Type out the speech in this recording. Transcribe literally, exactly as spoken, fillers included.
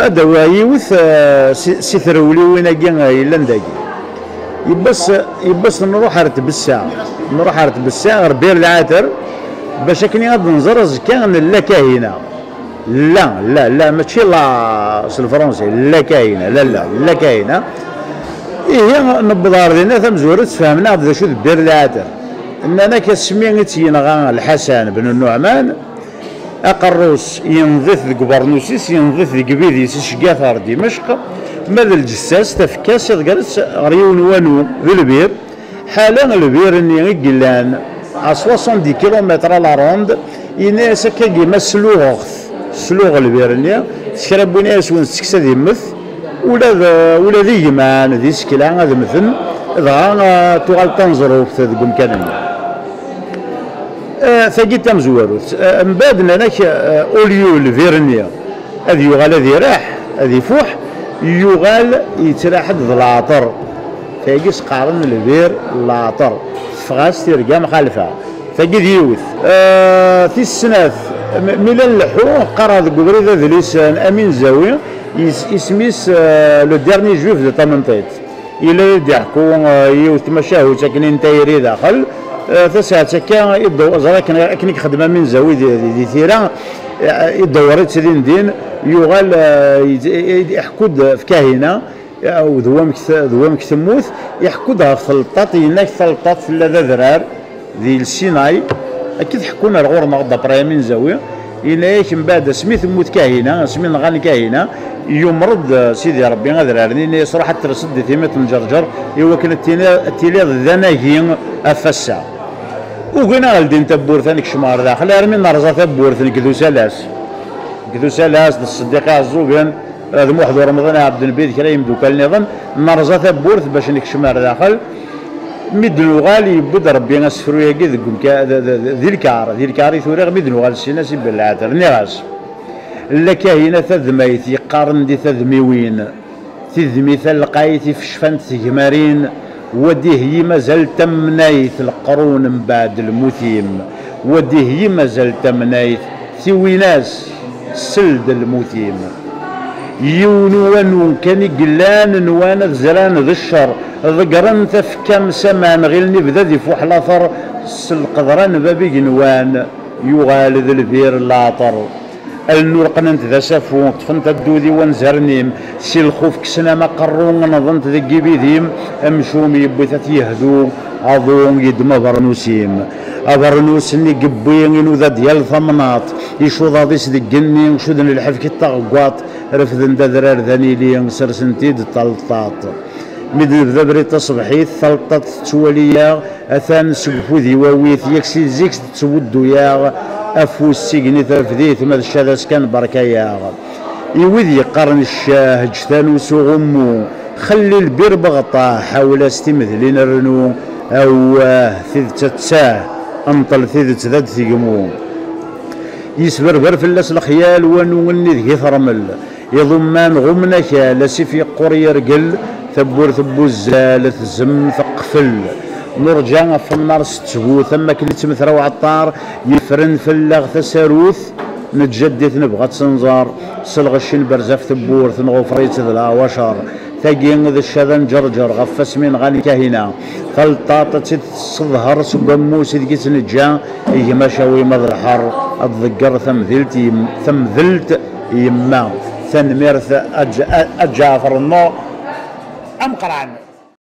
Ad awiɣ yiwet, eh, si, si trewliwin-agi, eh, yellan dagi. Yiwwas, yiwwas nruḥ ar Tbessa, nruḥ ar Tbessa, ɣer Bir Lɛater, bac akken ad nẓer azekka nella Kahina. La, la, la, mačči la s lefransi, la Kahina, la, la, la Kahina. Ihi, newweḍ ɣer dinna tamezwarut, sfehmen-aɣ-d d acu d Bir Lɛater. Nnan-ak asmi i tt-yenɣa Lḥasan ben Nuɛman, aqerru-s yenḍ-it deg ubernus-is, yenḍ-it deg ibid-is, iceggeɛ-t ɣer Dimecq, ma d lǧessa-s, tafekka-s, iḍegger-itt ɣer yiwen wanu, d lbir. Ḥala lbir-nni i yellan à soixante-dix kilomètres à la ronde, yenna-yas akkagi: "Ma sluɣeɣ-t, sluɣ lbir-nni, s kra n win ara yeswen seg-s ad immet, ula d, ula d igman d isekla ad mmten, dɣa, eh, tuɣal d taneẓruft deg umkan-nni." Eh, tagi d tamezwarut. Eh, mbeɛd nnan-ak, eh, au lieu lbir-nni ad yuɣal ad iraḥ, ad ifuḥ, yuɣal yettraḥ-d d leɛṭer. Tagi s-qqaren lbir n leɛṭer. Teffeɣ-as tirga mxalfa. Tagi d yiwet. Eh, tis snat, m-, mi la nleḥḥu, qqareɣ deg ubrid adlis n Amin Zawi, is-, isem-is, eh, Le Dernier Juif de Tamentit. Yella i d-iḥku, eh, yiwet tmacahut akken n tayri daxel, eh, tasaɛet akka i d-, ẓer akken, akken i ixeddem Amin Zawi di, di, di tira, eh, idewwer-itt din din, yuɣal, eh, i-, i-, iḥku-d ɣef Kahina, eh, d wamek t-, d wamek temmut, iḥku-d ɣef tleṭṭaṭ, yenna-k taleṭṭaṭ tella d adrar, di Lsinay, akka i t-ḥekkun ar ɣur-neɣ, d'après Amin Zawi, yenna-yak mbeɛd asmi temmut Kahina, asmi nɣan Kahina, yumer-d, eh, Sidi Ṛebbi adrar-nni, yenna-yas: "Ruḥ ad terseḍ di timiṭ n Ǧerǧer, i wakken ad tini-, ad tiliḍ d anagi ɣef wass-a." Ugin a ɣ-ldin tawwurt, ad nekcem ɣer daxel, armi nerẓa tawwurt, nekk d usalas. Nekk d usalas, d Ṣeddiq Iɛeẓẓugen, d Muḥ d Uremḍan Ɛebdelbid, kra yimdukal nniḍen, nerẓa tawwurt bac nekcem ar daxel. Mi d-nuɣal, yewwi-d Ṛebbi asefru-agi deg umka-, d, d, d, di lkar, di lkar i t-uriɣ, mi d-nuɣal syin-a si Bir Lɛater. Nniɣ-as: "La Kahina tadmayt yeqqaren di tadmiwin, tidmi talqayt ifecfant tegmarin, wadihi mazal tamnayt leqrun mbeɛd lmut-im, wadihi mazal tamnayt tiwinas, seld lmut-im." Yiwen uwanu kan i yellan, nwan ad zran d ccer, ḍeggren tafekka-m s aman, ɣilen ibda ad ifuḥ later, s lqedra n bab igenwan, yuɣal d lbir n leɛṭer. Allen ur qqnent d asafu, ṭṭfent addud i wanzaren-im, si lxuf kksen-am aqerru, nḍent deg ibid-im, amcum yewwi-t ad t-yehdu, aḍu yeddem abernus-im. Abernus-nni yewwi, inuda-d yal tamnaḍt, icuḍaḍ-is deg igenni, cudden lḥebk i taɣeggaṭ, refden-d adrar d anili, sersen-t-id d taleṭṭaṭ. Mi d-nebda abrid taṣebḥit, taleṭṭaṭ tettwali-yaɣ, atan seg ufud-iw awi-t, yak si zik tettwuddu-yaɣ, afus s igenni trefd-it, ma d ccada-s kan berka-yaɣ. I wid yeqqaren ccah, ǧǧet-aneɣ s uɣummu, xelli lbir beɣṭaḥ, ḥawel-as timedlin rnu, awah, tidet attah, nṭel tidet d ad tegmu. Yesberber fell-as lexyal, wanu-nni deg-i termel. Iḍumman ɣummen akal, asif yeqqur yergel, tawwurt n wuzzal tzem teqfel. Nurǧa ɣef nnar s ttbut, am wakken ittmetrew ɛeṭṭar, yefren fell-aɣ tasarut, neǧǧa-d-it nebɣa ad tt-nẓer, s lɣecc i nberz ɣef tewwurt, nɣufr-itt d leɛwacer. Tagi d ccada n Ǧerǧer ɣef wasmi nɣan Kahina. Taleṭṭaṭ ad tt-id-tesseḍher seg wammus ideg i tt-neǧǧa, gma Cawima d lḥer, ad tḍegger tamdilt yem-, tamdelt yemma. Tanemmirt a Ǧ-, a, a Ǧaɛfer Nnuṛ ameqqran.